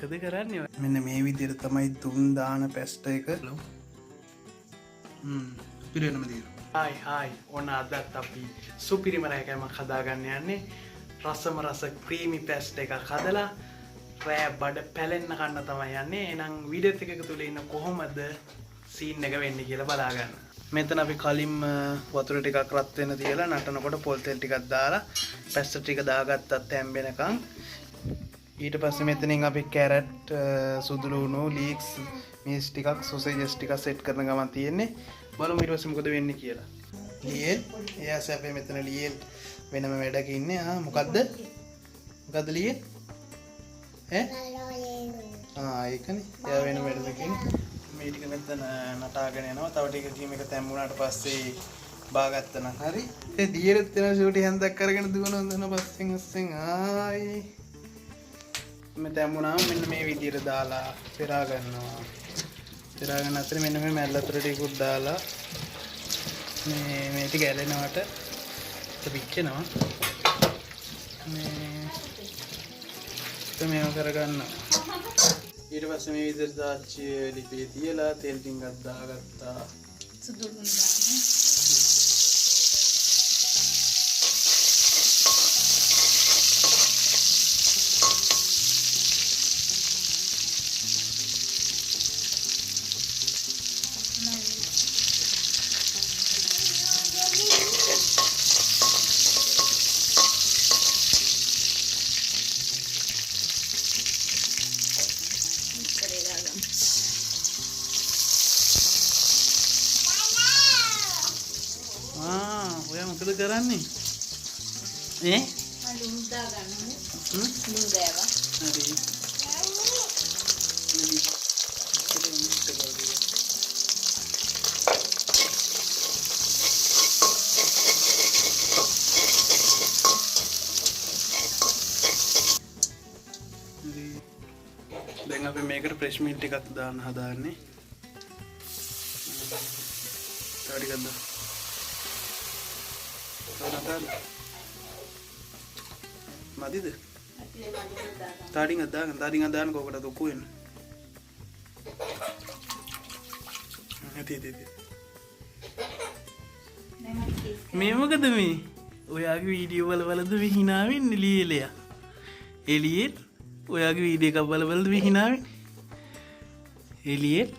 මොකද කරන්නේ? මෙන්න මේ විදිහට තමයි දුම් දාන පැස්ට් එක. පිරෙනම තියෙනවා. හායි හායි, ඔන්න අදත් අපි සුපිරිම රැයකමක් හදාගන්න යන්නේ. රසම රස ක්‍රීමි පැස්ට් එකක් හදලා රෑ බඩ පැලෙන්න කන්න තමයි යන්නේ. එහෙනම් වීඩියෝ එක එකතු වෙලා ඉන්න කොහොමද සීන් එක වෙන්නේ කියලා බලා ගන්න. මෙතන අපි කලින්ම වතුර ටිකක් රත් වෙන තියලා නටනකොට පොල් තෙල් ටිකක් දාලා පැස්ට් ටික දාගත්තත් තැම්බෙනකන්. ඊට පස්සේ මෙතනින් අපි කැරට්, සුදු ලුණු, ලීක්ස්, මිස් ටිකක්, සොසේජස් ටිකක් සෙට් කරන ගමන් තියෙන්නේ. බලමු ඊට පස්සේ මොකද වෙන්නේ කියලා. ලියල්, එයාස අපේ මෙතන ලියල් වෙනම වැඩක ඉන්නේ. ආ මොකද්ද? මොකද්ද ලියල්? ඈ? ආ ඒකනේ. එයා වෙන වැඩක ඉන්නේ. මේ ටික මෙතන නටාගෙන යනවා. තව ටිකකින් මේක තැම්බුණාට පස්සේ බාගත්තා නම් හරි. ඒ දියරෙත් වෙන ෂූටි හන්දක් අරගෙන දුවන දුවන පස්සෙන් අස්සෙන් ආයි. මේ තැම්බුණාම මෙන්න මේ විදියට දාලා පෙරා ගන්නවා. පෙරා ගන්න අතරේ මෙන්න මේ මැල් අතුර ටිකකුත් දාලා මේ මේ ටික ඇලෙනවට ඒක පිච්චෙනවා. මේ මේව කරගන්නවා. ඊට පස්සේ මේ විදියට දාච්චි ලිපේ තියලා තෙල් ටිකක් දාගත්තා. සුදු ලුණු දාන්න. ඉස්සරේ දාගමු. ආ ඔයා මොකද කරන්නේ? ඈ? මම ලුණු දාගන්න ඕනේ. හ්ම්? ලුණු දෑවා. හරි. හරි. දැන් අපි මේකට ෆ්‍රෙෂ් මීට් ටිකක් දාන්න හදාන්නේ. තව ටිකක් දාන්න. තව දාන්න. මදිද? අපි මේ මඩ දාගමු. තව ටිකක් දාගන්න. තව ටිකක් දාන්න කෝකට ඔක්කො වෙන්න. ඇති ඇති ඇති. දැන් අපි චීස් මේ මොකද මේ? ඔයාගේ වීඩියෝ වල බලද මේ hina වෙන්නේ ලියලයා? එළියෙත් ඔයාගේ වීඩියෝ එකක් බල බලද මේ hina වෙන්නේ? එළියෙත්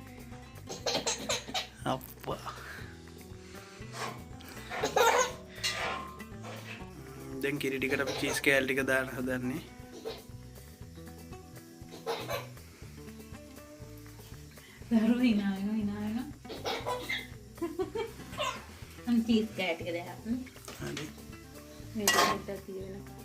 අප්පා. දැන් කිරි ටිකට අපි චීස් කෑලි ටික දාන්න හදන්නේ. දරුවෝ hina වෙනවා hina වෙනවා. අන් චීස් කෑලි ටික දාන්න. හරි. මේ ටික තියෙනවා.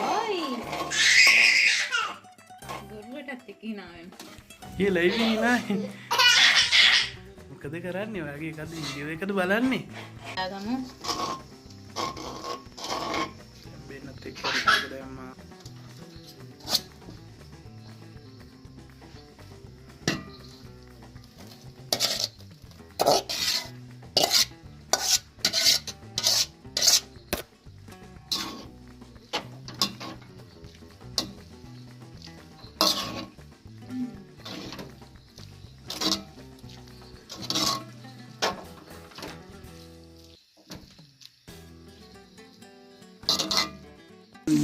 ඔයි. ගොරුවටත් එක්ක hina වෙනවා. ඒ ලයිව් hina වෙන්නේ. මොකද කරන්නේ? ඔයාගේ එකද වීඩියෝ එකද බලන්නේ? දාගමු. බෙන්නත් එක්ක ටික දැම්මා.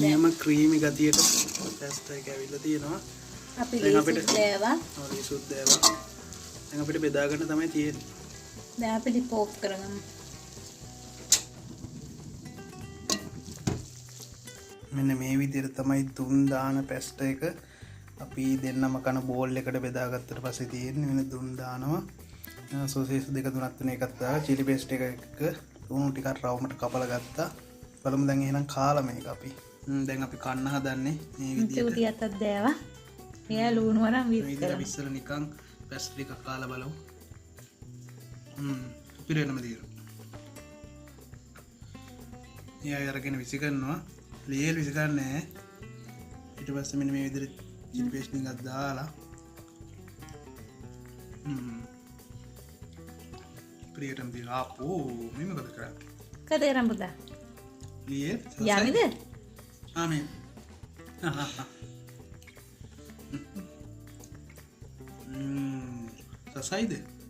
නියම ක්‍රීමි ගතියට පැස්ටා එක ඇවිල්ලා තියෙනවා. අපි දැන් අපිට ලීසුත් දෑවා. ඔව් ලීසුත් දෑවා. දැන් අපිට බෙදා ගන්න තමයි තියෙන්නේ. දැන් අපි ලිපෝක් කරගමු. මෙන්න මේ විදිහට තමයි තුන් දාන පැස්ටා එක අපි දෙන්නම කන බෝල් එකට බෙදාගත්තට පස්සේ තියෙන්නේ. මෙන්න දුම් දානවා. සෝසේජ් දෙක තුනක් වෙන එකක් දාලා චිලි පේස්ට් එක එක්ක ලුණු ටිකක් රවුමට කපලා ගත්තා. බලමු දැන් එහෙනම් කාලා මේක අපි. දැන් අපි කන්න හදන්නේ මේ විදිහට. චූටි අතක් දෑවා. මෙයා ලුණු අරන් මේ විස් විදිහට කරා. ඉස්සර නිකන් පැස්ට් ටිකක් කාලා බලමු. පිරෙනම තියෙනවා. එයා අරගෙන විසි කරනවා. ලියල් විසි කරන්නේ නෑ. ඊට පස්සේ මෙන්න මේ විදිහට චිලි පේස්ට් ටිකක් දාලා. සුපිරියටම තියෙනවා. ආපෝ මේ මොකද කරන්නේ? මොකද කරන් පුතා? ලියේ යමිද? ආ මේ. සසයිද?